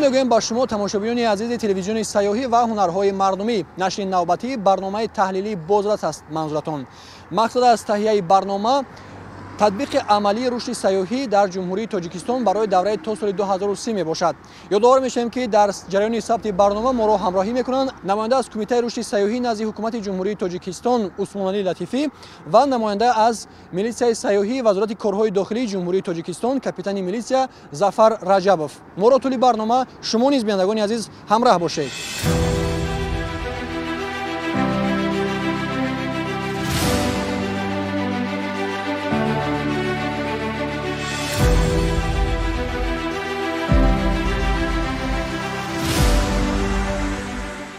Мегӯем ба шумо, тамошобинони азизи телевизиони сайёҳӣ ва ҳунарҳои мардумӣ. Нашри навбатии барномаи таҳлилии бозрас аст манзуратон. Мақсад аз таҳияи барнома татбиқи амалии рушди сайёҳӣ дар Ҷумҳурии Тоҷикистон барои давраи то соли 2030 мебошад. Ёдовар мешавем, ки дар ҷараёни сабти барнома моро ҳамроҳӣ мекунанд намоянда аз Кумитаи рушди сайёҳӣ назди Ҳукумати Ҷумҳурии Тоҷикистон Усмоналӣ Латифӣ ва намоянда аз милитсияи сайёҳӣ Вазорати корҳои дохилии Ҷумҳурии Тоҷикистон капитани милитсия Зафар Раҷабов. Моро тӯли барнома шумо низ, бинандагони азиз, ҳамроҳ бошед.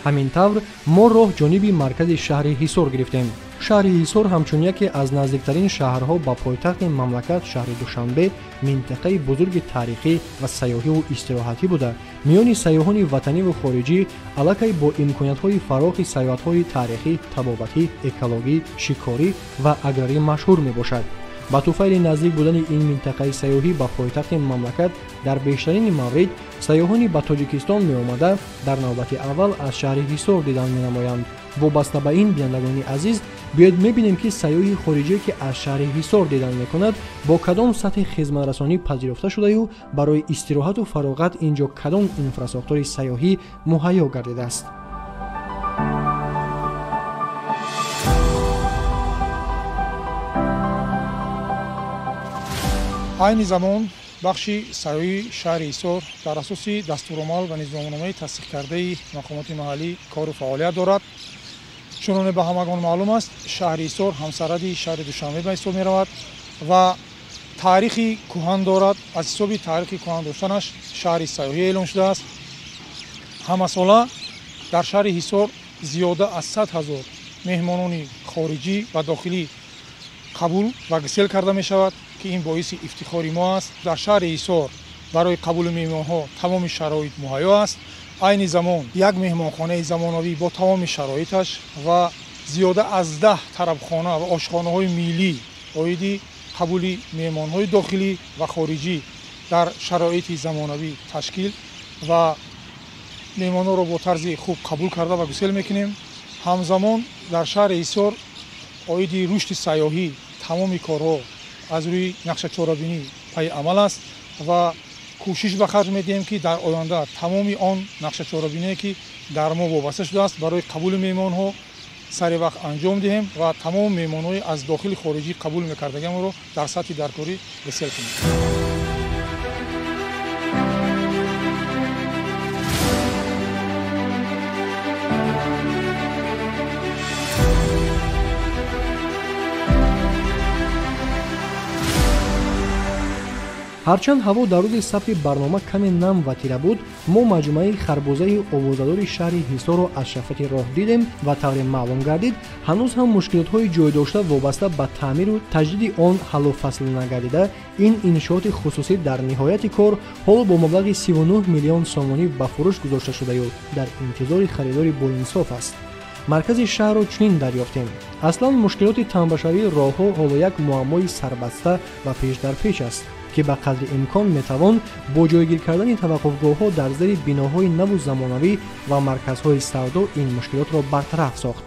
Ҳамин тавр мо роҳ ҷониби маркази шаҳри Ҳисор гирифтем. Шаҳри Ҳисор ҳамчун яке аз наздиктарин шаҳрҳо ба пойтахти мамлакат шаҳри Душанбе минтақаи бузурги таърихӣ ва сайёҳиву истироҳатӣ буда, миёни сайёҳони ватаниву хориҷӣ аллакай бо имкониятҳои фарохи сайёҳатҳои таърихӣ, табобатӣ, экологӣ, шикорӣ ва аграрӣ машҳур мебошад. Ба туфайли наздик будани ин минтақаи сайёҳӣ ба пойтахти мамлакат дар бештарини маврид сайёҳони ба Тоҷикистон меомада дар навбати аввал аз шаҳри Ҳисор дидан менамоянд. Вобаста ба ин, бинандагони азиз, биёед мебинем, ки сайёҳи хориҷие, ки аз шаҳри Ҳисор дидан мекунад, бо кадом сатҳи хизматрасонӣ пазирофта шудаю барои истироҳату фароғат ин ҷо кадом инфрасохтори сайёҳӣ муҳайё гардидааст. Айни замон бахши сайёҳии шаҳри Ҳисор дар асоси дастуромал ва низомномаи тасдиқкардаи мақомоти маҳаллӣ кору фаъолият дорад. Чуноне ба ҳамагон маълум аст, шаҳри Ҳисор ҳамсарҳади шаҳри Душанбе ба ҳисоб меравад ва таърихи кӯҳан дорад. Аз ҳисоби таърихи кӯҳан доштанаш шаҳри сайёҳӣ эълон шудааст. Ҳамасола дар шаҳри Ҳисор зиёда аз 100 ҳазор меҳмонони хориҷӣ ва дохилӣ қабул ва гусел карда мешавад, ки ин боиси ифтихори мо аст. Дар шаҳри Ҳисор барои қабули меҳмонҳо тамоми шароит муҳайё аст. Айни замон як меҳмонхонаи замонавӣ бо тамоми шароиташ ва зиёда аз 10 тарабхона ва ошхонаҳои миллӣ оиди қабули меҳмонҳои дохилӣ ва хориҷӣ дар шароити замонавӣ ташкил ва меҳмонҳоро бо тарзи хуб қабул карда ва гусел мекунем. Ҳамзамон дар шаҳри Ҳисор оиди рушди сайёҳӣ тамоми корҳо аз рӯи нақшачорабинӣ пайи амал аст ва кӯшиш ба харҷ медиҳем, ки дар оянда тамоми он нақшачорабиние, ки дар мо вобаста шудааст, барои қабули меҳмонҳо сари вақт анҷом диҳем ва тамоми меҳмонҳои аз дохили хориҷӣ қабул мекардагиамонро дар сатҳи даркорӣ гусел кунем. Ҳарчанд ҳаво дар рӯзи сабти барнома каме нам ва тира буд, мо маҷмӯаи харбузаи овозадори шаҳри Ҳисорро аз шафати роҳ дидем ва тавре маълум гардид, ҳанӯз ҳам мушкилотҳои ҷойдошта вобаста ба таъмиру таҷдиди он ҳаллу фасл нагардида, ин иншооти хусусӣ дар ниҳояти кор ҳоло бо маблағи 39 миллион сомонӣ ба фурӯш гузошта шудаю дар интизори харидори боинсоф аст. Маркази шаҳрро чунин дарёфтем. Аслан мушкилоти тамбашавии роҳҳо ҳоло як муаммои сарбаста ва пеш дар пеш аст, ки ба қадри имкон метавон бо ҷойгир кардани таваққуфгоҳҳо дар зери биноҳои наву замонавӣ ва марказҳои савдо ин мушкилотро бартараф сохт.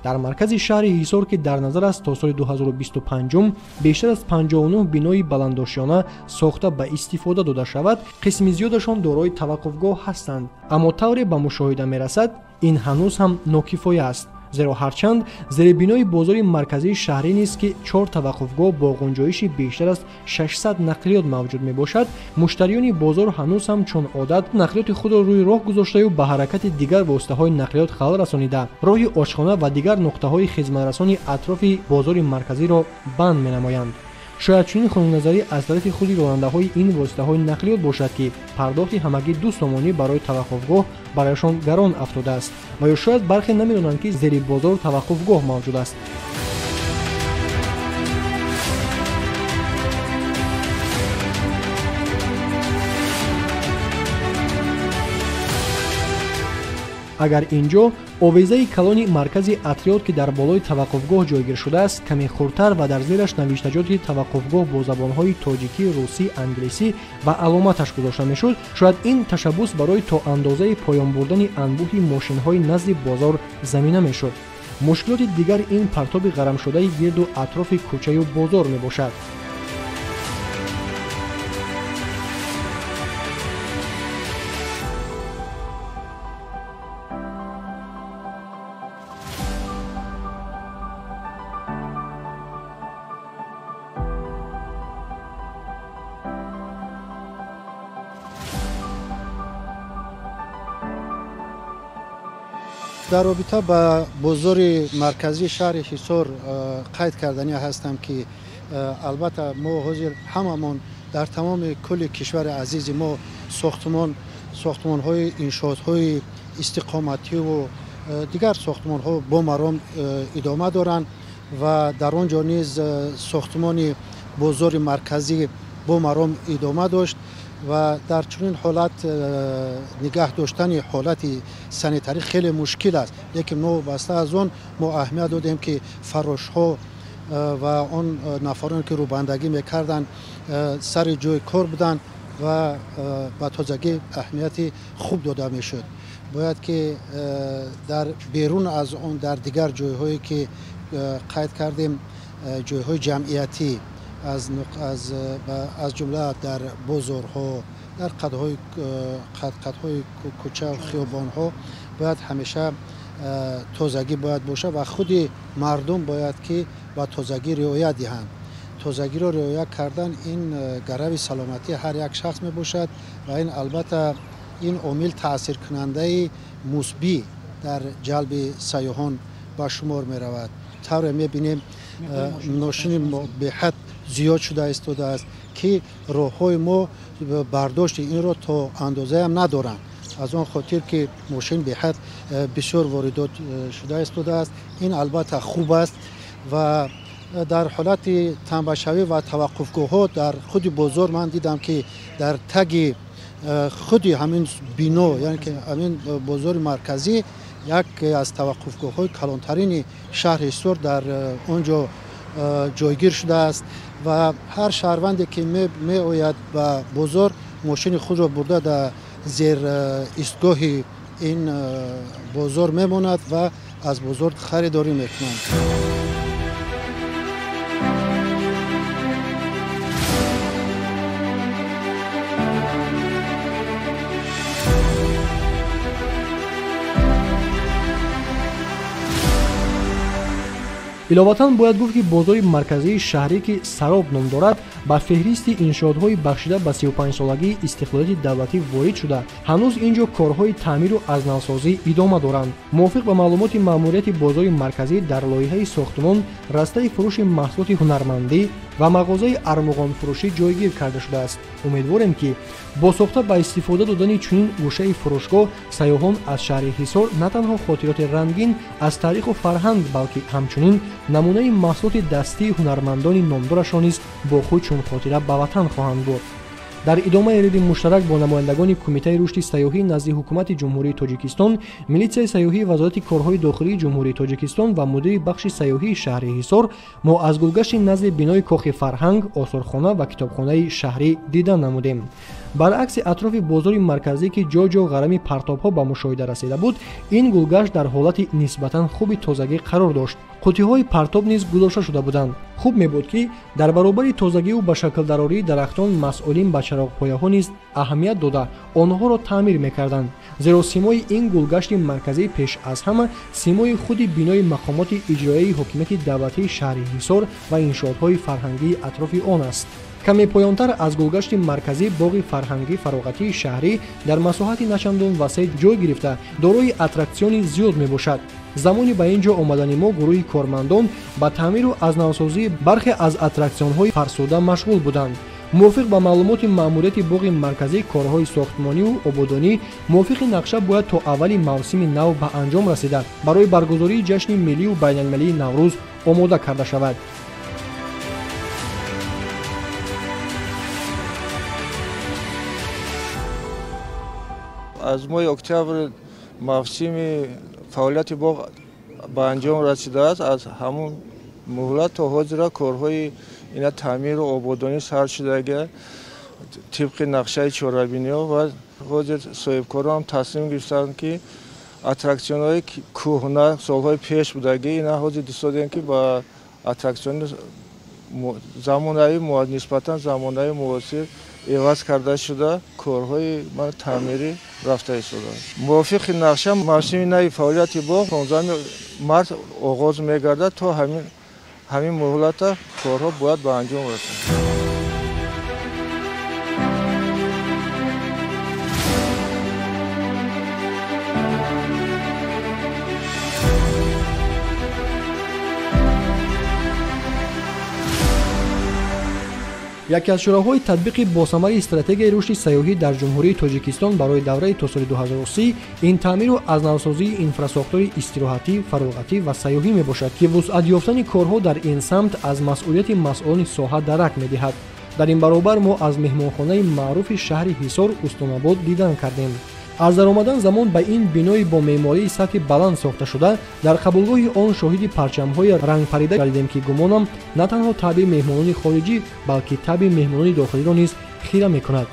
Дар маркази шаҳри Ҳисор, ки дар назар аст то соли 2025 бештар аз 59 бинои баландошёна сохта ба истифода дода шавад, қисми зиёдашон дорои таваққуфгоҳ ҳастанд, аммо тавре ба мушоҳида мерасад, ин ҳанӯз ҳам нокифоя аст. Зеро ҳарчанд зери бинои бозори марказии шаҳрӣ низ, ки 4 таваққуфгоҳ бо ғунҷоиши бештар аз 600 нақлиёт мавҷуд мебошад, муштариёни бозор ҳанӯз ҳам чун одат нақлиёти худро рӯи роҳ гузоштаю ба ҳаракати дигар воситаҳои нақлиёт халал расонида, роҳи ошхона ва дигар нуқтаҳои хизматрасони атрофи бозори марказиро банд менамоянд. Шояд чунин хунукназарӣ аз тарафи худи ронандаҳои ин воситаҳои нақлиёт бошад, ки пардохти ҳамагӣ 2 сомонӣ барои таваққуфгоҳ барояшон гарон афтодааст, ва ё шояд бархе намедонанд, ки зери бозор таваққуфгоҳ мавҷуд аст. Агар ин ҷо овезаи калони маркази Атрёд, ки дар болои таваққуфгоҳ ҷойгир шудааст, каме хурдтар ва дар зераш навиштаҷоти таваққуфгоҳ бо забонҳои тоҷикӣ, русӣ, англисӣ ва аломаташ гузошта мешуд, шояд ин ташаббус барои то андозаи поён бурдани анбӯҳи мошинҳои назди бозор замина мешуд. Мушкилоти дигар ин партоби ғарамшудаи гирду атрофи кӯчаю бозор мебошад. Дар робита ба бозори марказии шаҳри Ҳисор қайд карданӣ ҳастам, ки албатта мо ҳозир ҳамамон дар тамоми кулли кишвари азизи мо сохтмонҳои иншоотҳои истиқомативу дигар сохтмонҳо бо маром идома доранд ва дар он ҷо низ сохтмони бозори марказӣ бо маром идома дошт ва дар чунин ҳолат нигаҳ доштани ҳолати санитарӣ хеле мушкил аст. Лекин новобаста аз он мо аҳамият додем, ки фарошҳо ва он нафароне ки рӯбандагӣ мекарданд сари ҷои кор буданд ва ба тозагӣ аҳамияти хуб дода мешуд. Бояд ки дар берун аз он дар дигар ҷойҳое ки қайд кардем, ҷойҳои ҷамъиятӣ аз ҷумла дар бозорҳо, дар қадқадҳои кӯча хиёбонҳо бояд ҳамеша тозагӣ бояд бошад ва худи мардум бояд ки ба тозагӣ риоя диҳанд. Тозагиро риоя кардан ин гарави саломатии ҳар як шахс мебошад ва ин албатта ин омил таъсиркунандаи мусбӣ дар ҷалби сайёҳон ба шумор меравад. Тавре мебинем, ношини беҳад зиёд шуда истодааст, ки роҳҳои мо бардошти инро то андозаам надоранд. Аз он хотир ки мошин беҳад бисёр воридот шуда истодааст. Ин албатта хуб аст ва дар ҳолати танбашавӣ ва таваққуфгоҳҳо дар худи бозор ман дидам, ки дар таги худи ҳамин бино, яъне ки ҳамин бозори марказӣ, як аз таваққуфгоҳҳои калонтарини шаҳри Ҳисор дар он ҷо ҷойгир шудааст ва ҳар шаҳрванде ки меояд ба бозор, мошини худро бурда дар зер истгоҳи ин бозор мемонад ва аз бозор харидорӣ мекунанд. Иловатан бояд гуфт, ки бозори марказии шаҳрӣ, ки Сароб ном дорад, ба феҳристи иншоотҳои бахшида ба 35-солагии истиқлолияти давлатӣ ворид шуда, ҳанӯз ин ҷо корҳои таъмиру азнавсозӣ идома доранд. Мувофиқ ба маълумоти маъмурияти бозори марказӣ, дар лоиҳаи сохтмон растаи фурӯши маҳсулоти ҳунармандӣ ва мағозаи армуғонфурӯшӣ ҷойгир карда шудааст. Умедворем, ки бо сохта ба истифода додани чунин гӯшаи фурӯшгоҳ сайёҳон аз шаҳри Ҳисор на танҳо хотироти рангин аз таъриху фарҳанг, балки ҳамчунин намунаи маҳсулоти дастии ҳунармандони номдорашро низ бо худ чун хотира ба ватан хоҳанд бурд. Дар идомаи реди муштарак бо намояндагони Кумитаи рушди сайёҳӣ назди Ҳукумати Ҷумҳурии Тоҷикистон, милитсияи сайёҳии Вазорати корҳои дохилии Ҷумҳурии Тоҷикистон ва мудири бахши сайёҳии шаҳри Ҳисор мо аз гулгашти назди бинои Кохи фарҳанг, осорхона ва китобхонаи шаҳрӣ дидан намудем. Баръакси атрофи бозори марказӣ, ки ҷо-ҷо ғарами партобҳо ба мушоҳида расида буд, ин гулгашт дар ҳолати нисбатан хуби тозагӣ қарор дошт. Қуттиҳои партоб низ гузошта шуда буданд. Хуб мебуд, ки дар баробари тозагиву ба шаклдарории дарахтон масъулин ба чароғпояҳо низ аҳамият дода, онҳоро таъмир мекарданд, зеро симои ин гулгашти марказӣ пеш аз ҳама симои худи бинои мақомоти иҷроияи ҳокимияти давлатии шаҳри Ҳисор ва иншоотҳои фарҳангии атрофи он аст. Каме поёнтар аз гулгашти марказӣ боғи фарҳангӣ фароғатии шаҳрӣ дар масоҳати начандон васеъ ҷой гирифта, дорои аттраксиони зиёд мебошад. Замони ба ин ҷо омадани мо гурӯҳи кормандон ба таъмиру азнавсозии бархе аз аттраксионҳои фарсуда машғул буданд. Мувофиқ ба маълумоти маъмурияти боғи марказӣ, корҳои сохтмониву ободонӣ мувофиқи нақша бояд то аввали мавсими нав ба анҷом расида, барои баргузории ҷашни миллию байналмилалии Наврӯз омода карда шавад. Аз моҳи октябр Мавсими фаъолияти боғ ба анҷом расидааст. Аз ҳамун муҳлат то ҳозира корҳои ина таъмиру ободонӣ сар шудага тибқи нақшаи чорабиниҳо ва ҳозир соҳибкорон тасмим гирифтанд, ки аттраксионҳои кӯҳна солҳои пеш будагӣ ина ҳозир дистодем, ки ба аттраксиони замонавӣ, нисбатан замонавӣ муосир иваз карда шуда, корҳои таъмирӣ рафта истодаанд. Мувофиқи нақша мавсими нави фаъолияти боғ 15 март оғоз мегардад. То ҳамин муҳлата корҳо бояд ба анҷом расанд. Яке аз чораҳои татбиқи босамари стратегияи рушди сайёҳӣ дар Ҷумҳурии Тоҷикистон барои давраи то соли 2030 ин таъмиру аз навсозии инфрасохтори истироҳатӣ, фароғатӣ ва сайёҳӣ мебошад, ки вусъат ёфтани корҳо дар ин самт аз масъулияти масъулони соҳа дарак медиҳад. Дар ин баробар мо аз меҳмонхонаи маъруфи шаҳри Ҳисор Устонобод дидан кардем. Аз даромадан замон ба ин бинои бо меъмории сатҳи баланд сохташуда дар қабулгоҳи он шоҳиди парчамҳои рангпарида гардидем, ки гумонам на танҳо таъби меҳмонони хориҷӣ, балки таъби меҳмонони дохилиро низ хира мекунад.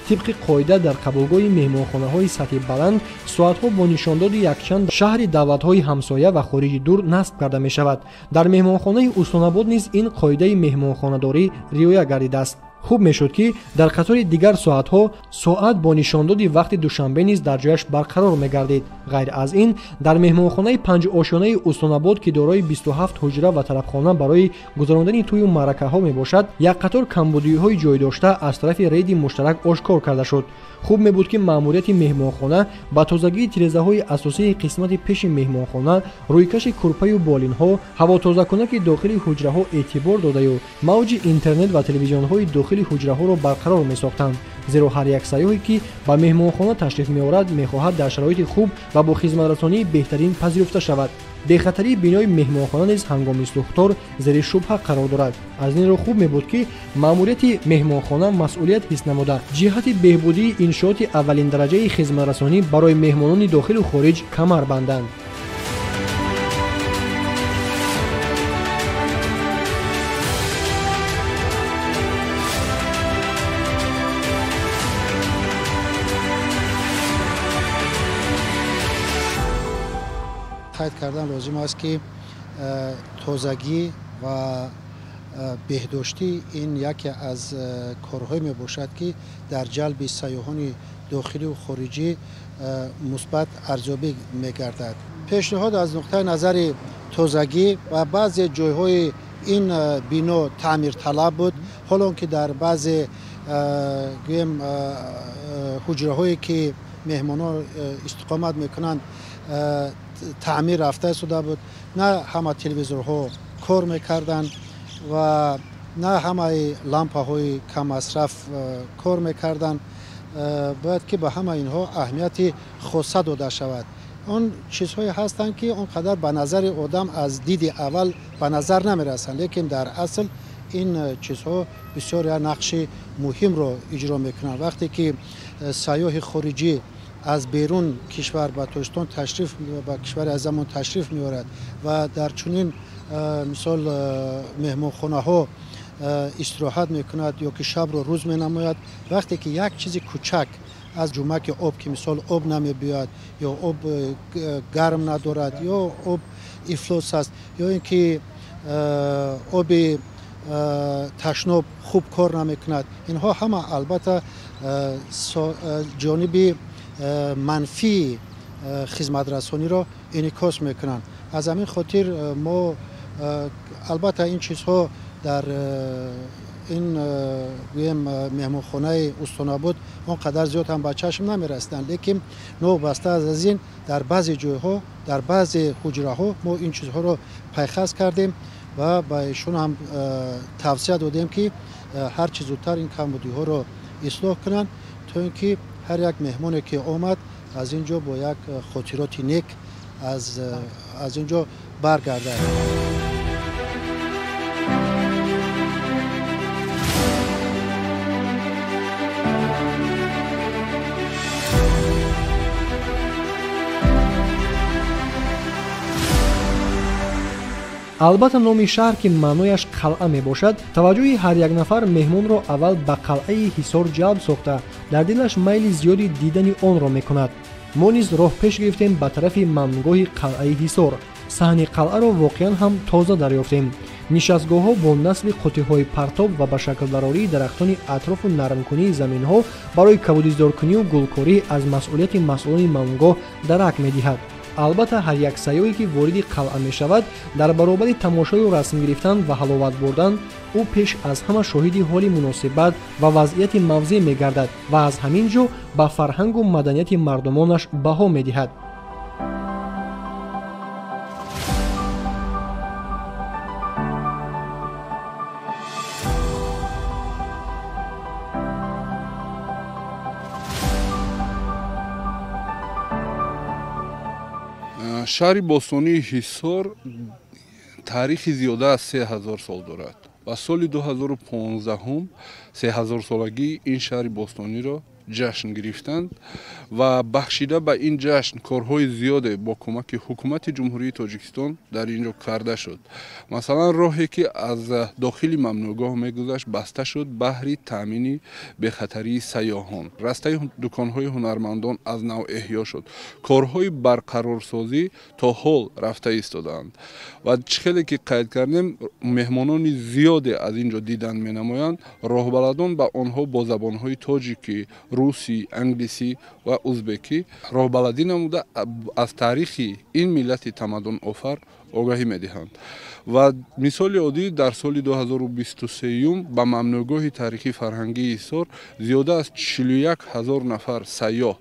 Тибқи қоида дар қабулгоҳи меҳмонхонаҳои сатҳи баланд соатҳо бо нишондоди якчанд шаҳри давлатҳои ҳамсоя ва хориҷи дур насб карда мешавад. Дар меҳмонхонаи Устонобод низ ин қоидаи меҳмонхонадорӣ риоя гардидааст. Хуб мешуд, ки дар қатори дигар соатҳо соат бо нишондоди вақти Душанбе низ дар ҷояш барқарор мегардид. Ғайр аз ин дар меҳмонхонаи панҷошёнаи Устонобод, ки дорои 27 ҳуҷра ва тарабхона барои гузарондани тӯю маъракаҳо мебошад, як қатор камбудиҳои ҷойдошта аз тарафи рейди муштарак ошкор карда шуд. Хуб мебуд, ки маъмурияти меҳмонхона ба тозагии тирезаҳои асосии қисмати пеши меҳмонхона, рӯйкаши курпаю болинҳо, ҳавотозакунаки дохили ҳуҷраҳо эътибор додаю мавҷи интернет ва телевизионҳои дохили ҳуҷраҳоро барқарор месохтанд. Зеро ҳар як сайёҳе, ки ба меҳмонхона ташриф меорад, мехоҳад дар шароити хуб ва бо хизматрасонии беҳтарин пазируфта шавад. Бехатарии бинои меҳмонхона низ ҳангоми сӯхтор зери шубҳа қарор дорад. Аз ин рӯ хуб мебуд, ки маъмурияти меҳмонхона масъулият ҳис намуда, ҷиҳати беҳбудии иншооти аввалиндараҷаи хизматрасонӣ барои меҳмонони дохилу хориҷ камар банданд. Қайд кардан лозим аст, ки тозагӣ ва беҳдоштӣ ин яке аз корҳое мебошад, ки дар ҷалби сайёҳони дохилию хориҷӣ мусбат арзёбӣ мегардад. Пешниҳод аз нуқтаи назари тозагӣ ва баъзе ҷойҳои ин бино таъмирталаб буд, ҳолон ки дар баъзе гӯем ҳуҷраҳое, ки меҳмонон истиқомат мекунанд, таъмир рафта истода буд. На ҳама телевизорҳо кор мекарданд ва на ҳамаи лампаҳои каммасраф кор мекарданд. Бояд ки ба ҳама инҳо аҳамияти хоса дода шавад. Он чизҳое ҳастанд, ки он қадар ба назари одам аз диди аввал ба назар намерасанд, лекин дар асл ин чизҳо бисёр як нақши муҳимро иҷро мекунанд. Вақте ки сайёҳи хориҷӣ аз берун кишвар ба Тоҷикистон ташриф, ба кишвари азамон ташриф меорад ва дар чунин мисол меҳмонхонаҳо истироҳат мекунад ё ки шабро рӯз менамояд, вақте ки як чизи кучак аз ҷумаки об, ки мисол об намебиёяд ё об гарм надорад ё об ифлос аст ё ин ки оби ташноб хуб кор намекунад, инҳо ҳама албатта ҷониби манфии хизматрасониро инъикос мекунанд. Аз ҳамин хотир мо албатта ин чизҳо дар ин гӯем меҳмонхонаи Устонобод он қадар зиёд ҳам ба чашм намерасиданд, лекин новобаста аз ин дар баъзе ҷойҳо, дар баъзе ҳуҷраҳо мо ин чизҳоро пайхас кардем ва ба ишон ҳам тавсия додем, ки ҳар чӣ зудтар ин камбудиҳоро ислоҳ кунанд, то ин ки ҳар як меҳмоне, ки омад, аз ин ҷо бо як хотироти нек аз ин ҷо баргардад. Албатта, номи шаҳр, ки маънояш қалъа мебошад, таваҷҷӯҳи ҳар як нафар меҳмонро аввал ба қалъаи Ҳисор ҷалб сохта, дар дилаш майли зиёди дидани онро мекунад. Мо низ роҳ пеш гирифтем ба тарафи мамнӯъгоҳи қалъаи Ҳисор. Саҳни қалъаро воқеан ҳам тоза дарёфтем. Нишастгоҳҳо бо насби қуттиҳои партоб ва ба шаклбарории дарахтони атрофу нармкунии заминҳо барои кабудизоркунию гулкорӣ аз масъулияти масъулони мамнӯъгоҳ дарак медиҳад. Албатта, ҳар як сайёҳе, ки вориди қалъа мешавад, дар баробари тамошою расм гирифтан ва ҳаловат бурдан, ӯ пеш аз ҳама шоҳиди ҳоли муносибат ва вазъияти мавзеъ мегардад ва аз ҳамин ҷо ба фарҳангу маданияти мардумонаш баҳо медиҳад. Шаҳри бостонии Ҳисор таърихи зиёда аз 3000 сол дорад ва соли 2015 3000-солагии ин шаҳри бостониро ҷашн гирифтанд ва бахшида ба ин ҷашн корҳои зиёде бо кӯмаки ҳукумати Ҷумҳурии Тоҷикистон дар ин ҷо карда шуд. Масалан, роҳе ки аз дохили мамнӯъгоҳ мегузашт, баста шуд баҳри таъмини бехатарии сайёҳон. Растаи дуконҳои ҳунармандон аз нав эҳё шуд. Корҳои барқарорсозӣ то ҳол рафта истодаанд ва чӣ хеле ки қайд кардем, меҳмонони зиёде аз ин ҷо дидан менамоянд. Роҳбаладон ба онҳо бо забонҳои тоҷикӣ, русӣ, англисӣ ва узбекӣ роҳбаладӣ намуда, аз таърихи ин миллати тамаддунофар огаҳӣ медиҳанд. Ва мисоли оддӣ, дар соли 2023 ба мамнӯъгоҳи таърихии фарҳангии Ҳисор зиёда аз 41 ҳазор нафар сайёҳ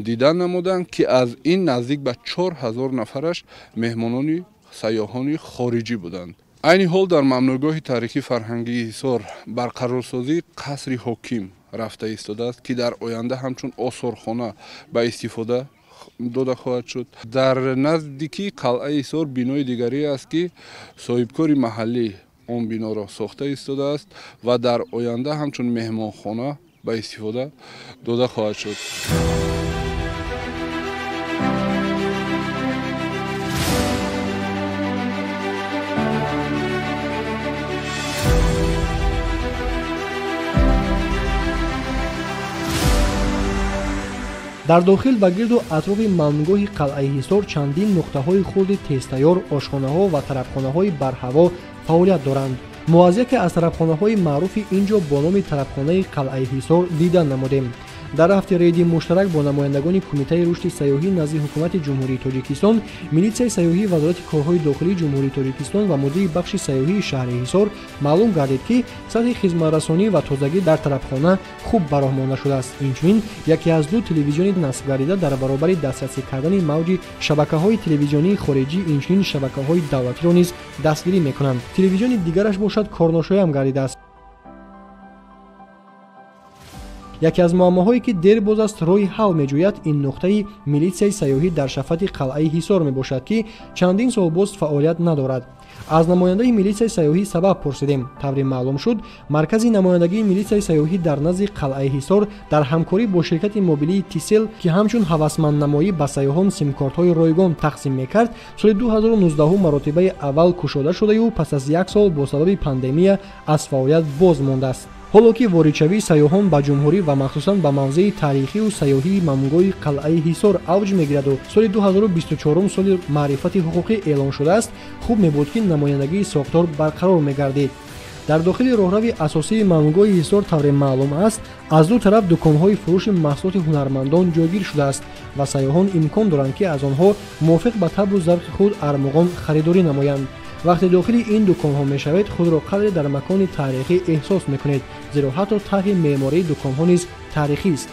дидан намуданд, ки аз ин наздик ба 4 ҳазор нафараш меҳмонони сайёҳони хориҷӣ буданд. Айни ҳол дар мамнӯъгоҳи таърихии фарҳангии Ҳисор барқарорсозии қасри ҳоким рафта истодааст, ки дар оянда ҳамчун осорхона ба истифода дода хоҳад шуд. Дар наздикии қалъаи Ҳисор бинои дигаре аст, ки соҳибкори маҳаллӣ он биноро сохта истодааст ва дар оянда ҳамчун меҳмонхона ба истифода дода хоҳад шуд. Дар дохил ва гирду атрофи мамнӯъгоҳи қалъаи Ҳисор чандин нуқтаҳои хурди тезтайёр, ошхонаҳо ва тарабхонаҳои барҳаво фаъолият доранд. Мо аз яке аз тарабхонаҳои маъруфи ин ҷо бо номи тарабхонаи қалъаи Ҳисор дидан намудем. Дар рафти рейди муштарак бо намояндагони Кумитаи рушди сайёҳӣ назди Ҳукумати Ҷумҳурии Тоҷикистон, милитсияи сайёҳӣ, Вазорати корҳои дохилии Ҷумҳурии Тоҷикистон ва мудири бахши сайёҳии шаҳри Ҳисор маълум гардид, ки сатҳи хизматрасонӣ ва тозагӣ дар тарабхона хуб ба роҳ монда шудааст. Инчунин яке аз ду телевизиони насбгардида дар баробари дастрасӣ кардани мавҷи шабакаҳои телевизионии хориҷӣ, инчунин шабакаҳои давлатиро низ дастгирӣ мекунанд. Телевизиони дигараш бошад, корношоям гардидааст. Яке аз муаммоҳое, ки дер боз аст роҳи ҳал меҷӯяд, ин нуқтаи милитсияи сайёҳӣ дар шафати қалъаи Ҳисор мебошад, ки чандин сол боз фаъолият надорад. Аз намояндаи милитсияи сайёҳӣ сабаб пурсидем. Тавре маълум шуд, маркази намояндагии милитсияи сайёҳӣ дар назди қалъаи Ҳисор дар ҳамкорӣ бо ширкати мобилии Тисел, ки ҳамчун ҳавасманднамоӣ ба сайёҳон симкортҳои ройгон тақсим мекард, соли 2019 маротибаи аввал кушода шудаю пас аз як сол бо сабаби пандемия аз фаъолият боз мондааст. Ҳоло ки воридшавии сайёҳон ба ҷумҳурӣ ва махсусан ба мавзеи таърихию сайёҳии мамнӯъгоҳи қалъаи Ҳисор авҷ мегираду соли 2024 соли маърифати ҳуқуқӣ эълон шудааст, хуб мебуд, ки намояндагии сохтор барқарор мегардид. Дар дохили роҳрави асосии мамнӯъгоҳи Ҳисор, тавре маълум аст, аз ду тараф дуконҳои фурӯши маҳсулоти ҳунармандон ҷойгир шудааст ва сайёҳон имкон доранд, ки аз онҳо мувофиқ ба табъу завқи худ армуғон харидорӣ намоянд. Вақте дохили ин дуконҳо мешавед, худро қадре дар макони таърихӣ эҳсос мекунед, зеро ҳатто тарҳи меъмории дуконҳо низ таърихист.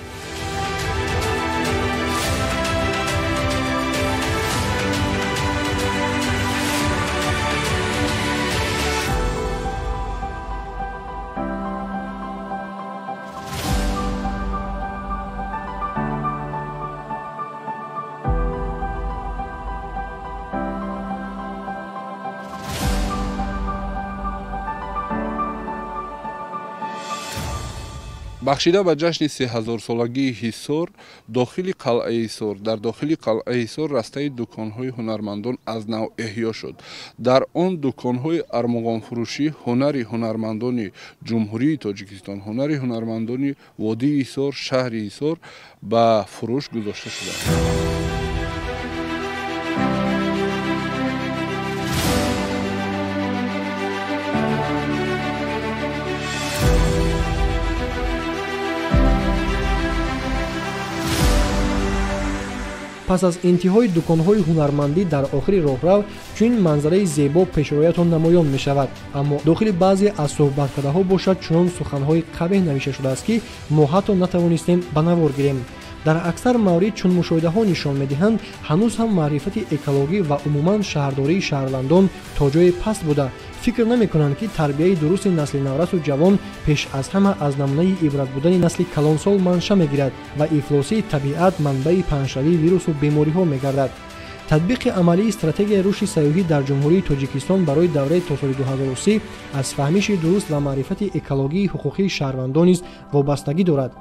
Бахшида ба ҷашни 3000-солагии Ҳисор, дохили қалъаи Ҳисор, дар дохили қалъаи Ҳисор растаи дуконҳои ҳунармандон аз нав эҳё шуд. Дар он дуконҳои армуғонфурӯшӣ ҳунари ҳунармандони Ҷумҳурии Тоҷикистон, ҳунари ҳунармандони водии Ҳисор, шаҳри Ҳисор ба фурӯш гузошта шудааст. Пас аз интиҳои дуконҳои ҳунармандӣ дар охири роҳрав чунин манзараи зебо пешроятон намоён мешавад. Аммо дохили баъзе аз суҳбаткадаҳо бошад чунон суханҳои қабеҳ навишта шудааст, ки мо ҳатто натавонистем ба навор гирем. Дар аксар маврид чун мушоҳидаҳо нишон медиҳанд, ҳанӯз ҳам маърифати экологӣ ва умуман шаҳрдории шаҳрвандон то ҷое паст буда, фикр намекунанд, ки тарбияи дурусти насли наврасу ҷавон пеш аз ҳама аз намунаи ибрат будани насли калонсол манша мегирад ва ифлосии табиат манбаи паҳншавии вирусу бемориҳо мегардад. Татбиқи амалии стратегияи рушди сайёҳӣ дар Ҷумҳурии Тоҷикистон барои давраи то соли 2030 аз фаҳмиши дуруст ва маърифати экологии ҳуқуқии шаҳрвандон низ вобастагӣ дорад.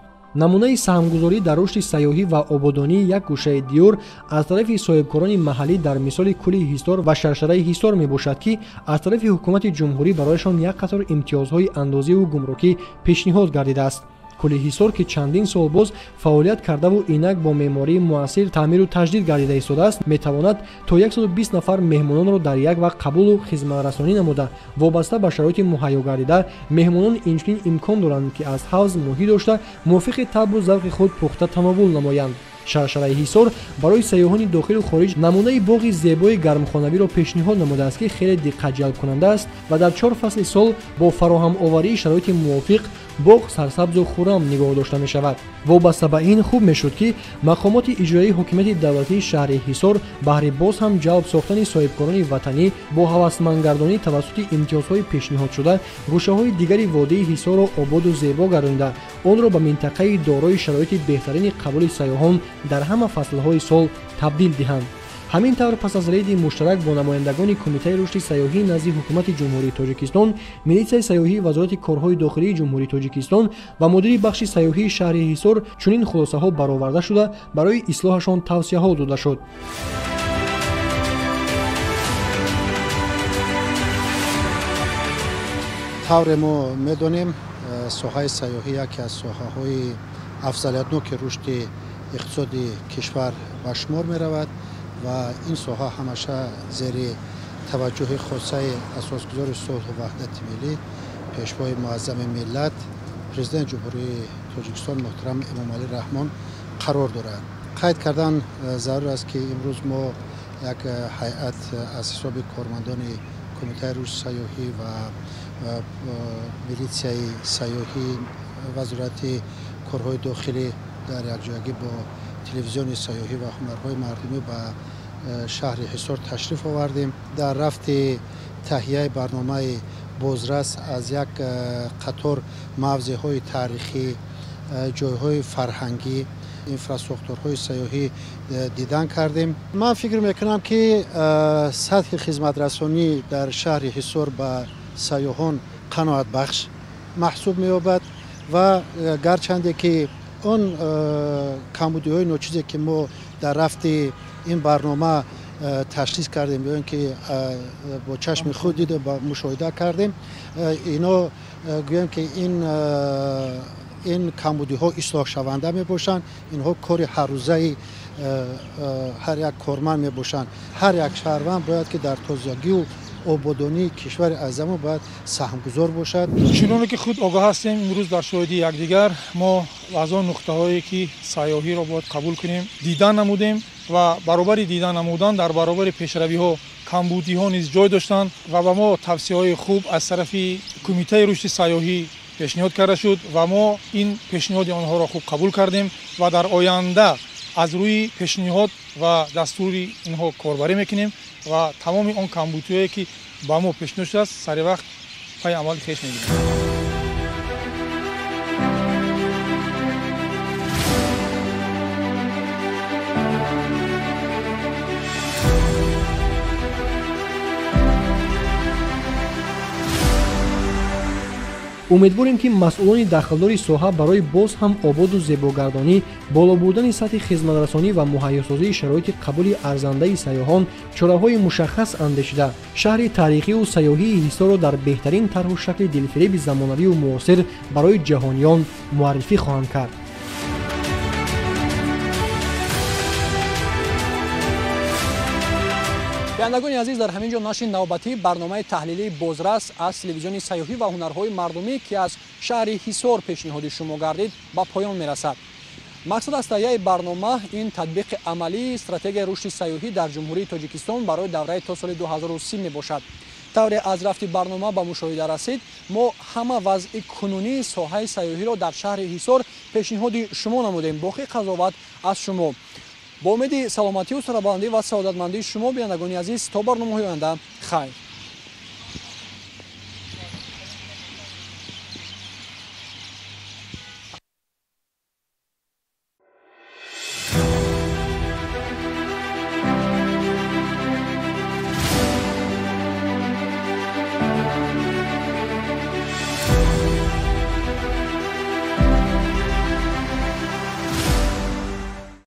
Намунаи саҳмгузорӣ дар рушди сайёҳӣ ва ободонии як гӯшаи диёр аз тарафи соҳибкорони маҳаллӣ дар мисоли кӯли Ҳисор ва шаршараи Ҳисор мебошад, ки аз тарафи ҳукумати ҷумҳурӣ барояшон як қатор имтиёзҳои андозиву гумрукӣ пешниҳод гардидааст. Кӯли Ҳисор, ки чандин сол боз фаъолият кардаву инак бо меъмории муассир таъмиру таҷдид гардида истодааст, метавонад то 120 нафар меҳмононро дар як вақт қабулу хизматрасонӣ намуда, вобаста ба шароити муҳайё гардида меҳмонон инчунин имкон доранд, ки аз ҳавз моҳӣ дошта мувофиқи табъу завқи худ пухта тановул намоянд. Шаршараи Ҳисор барои сайёҳони дохилу хориҷ намунаи боғи зебои гармхонавиро пешниҳод намудааст, ки хеле диққатҷалбкунанда аст ва дар 4 фасли сол бо фароҳамоварии шароити мувофиқ боғ сарсабзу хуррам нигоҳ дошта мешавад. Вобаста ба ин хуб мешуд, ки мақомоти иҷроии ҳокимияти давлатии шаҳри Ҳисор баҳри боз ҳам ҷалб сохтани соҳибкорони ватанӣ бо ҳавасмандгардонӣ тавассути имтиёзҳои пешниҳодшуда гӯшаҳои дигари водии Ҳисорро ободу зебо гардонида, онро ба минтақаи дорои шароити беҳтарини қабули сайёҳон дар ҳама фаслҳои сол табдил диҳанд. Ҳамин тавр, пас аз рейди муштарак бо намояндагони Кумитаи рушди сайёҳӣ назди Ҳукумати Ҷумҳурии Тоҷикистон, милитсияи сайёҳии Вазорати корҳои дохилии Ҷумҳурии Тоҷикистон ва мудири бахши сайёҳии шаҳри Ҳисор чунин хулосаҳо бароварда шуда, барои ислоҳашон тавсияҳо дода шуд. Тавре мо медонем, соҳаи сайёҳӣ яке аз соҳаҳои афзалиятноки рушди иқтисоди кишвар ба шумор меравад ва ин соҳа ҳамеша зери таваҷҷӯҳи хосаи асосгузори сулҳу ваҳдати миллӣ, пешвои муаззами миллат, президенти Ҷумҳурии Тоҷикистон муҳтарам Эмомалӣ Раҳмон қарор дорад. Қайд кардан зарур аст, ки имрӯз мо як ҳайат аз ҳисоби кормандони Кумитаи рушди сайёҳӣ ва милитсияи сайёҳӣ, Вазорати корҳои дохилӣ дар якҷоягӣ бо телевизиони сайёҳӣ ва ҳунарҳои мардумӣ ба шаҳри Ҳисор ташриф овардем. Дар рафти таҳияи барномаи бозрас аз як қатор мавзеъҳои таърихӣ, ҷойҳои фарҳангӣ, инфрасохторҳои сайёҳӣ дидан кардем. Ман фикр мекунам, ки сатҳи хизматрасонӣ дар шаҳри Ҳисор ба сайёҳон қаноатбахш маҳсуб меёбад ва гарчанде ки он камбудиҳои ночизе, ки мо дар рафти ин барнома ташхис кардем ё ин ки бо чашми худ дида мушоҳида кардем, ино гӯем, ки ин камбудиҳо ислоҳшаванда мебошанд. Инҳо кори ҳаррӯзаи ҳар як корманд мебошанд. Ҳар як шаҳрванд бояд, ки дар тозагию ободонии кишвари азамон бояд саҳмгузор бошад. Чуноне ки худ огоҳ ҳастем, имрӯз дар шоҳидии якдигар мо аз он нуқтаҳое, ки сайёҳиро бояд қабул кунем, дидан намудем ва баробари дидан намудан дар баробари пешравиҳо камбудиҳо низ ҷой доштанд ва ба мо тавсияҳои хуб аз тарафи Кумитаи рушди сайёҳӣ пешниҳод карда шуд ва мо ин пешниҳоди онҳоро хуб қабул кардем ва дар оянда аз рӯи пешниҳод ва дастури инҳо корбарӣ мекунем ва тамоми он камбудиҳое, ки ба мо пешниҳод шудааст, сари вақт пайи амали хеш мегирем. Умедворем, ки масъулони дахлдори соҳа барои боз ҳам ободу зебогардонӣ, боло бурдани сатҳи хизматрасонӣ ва муҳайёсозии шароити қабули арзандаи сайёҳон чораҳои мушаххас андешида, шаҳри таърихию сайёҳии Ҳисорро дар беҳтарин тарҳу шакли дилфиреби замонавию муосир барои ҷаҳониён муаррифӣ хоҳанд кард. Бинандагони азиз, дар ҳамин ҷо нашри навбатии барномаи таҳлилии «Бозрас» аз телевизиони сайёҳӣ ва ҳунарҳои мардумӣ, ки аз шаҳри Ҳисор пешниҳоди шумо гардид, ба поён мерасад. Мақсад аз таҳияи барнома ин татбиқи амалии стратегияи рушди сайёҳӣ дар Ҷумҳурии Тоҷикистон барои давраи то соли 2030 мебошад. Тавре аз рафти барнома ба мушоҳида расид, мо ҳама вазъи кунунии соҳаи сайёҳиро дар шаҳри Ҳисор пешниҳоди шумо намудем. Боқӣ қазоват аз шумо. Бо умеди саломатию сарбаландӣ ва саодатмандии шумо, бинандагони азиз, то барномаҳои оянда, хайр.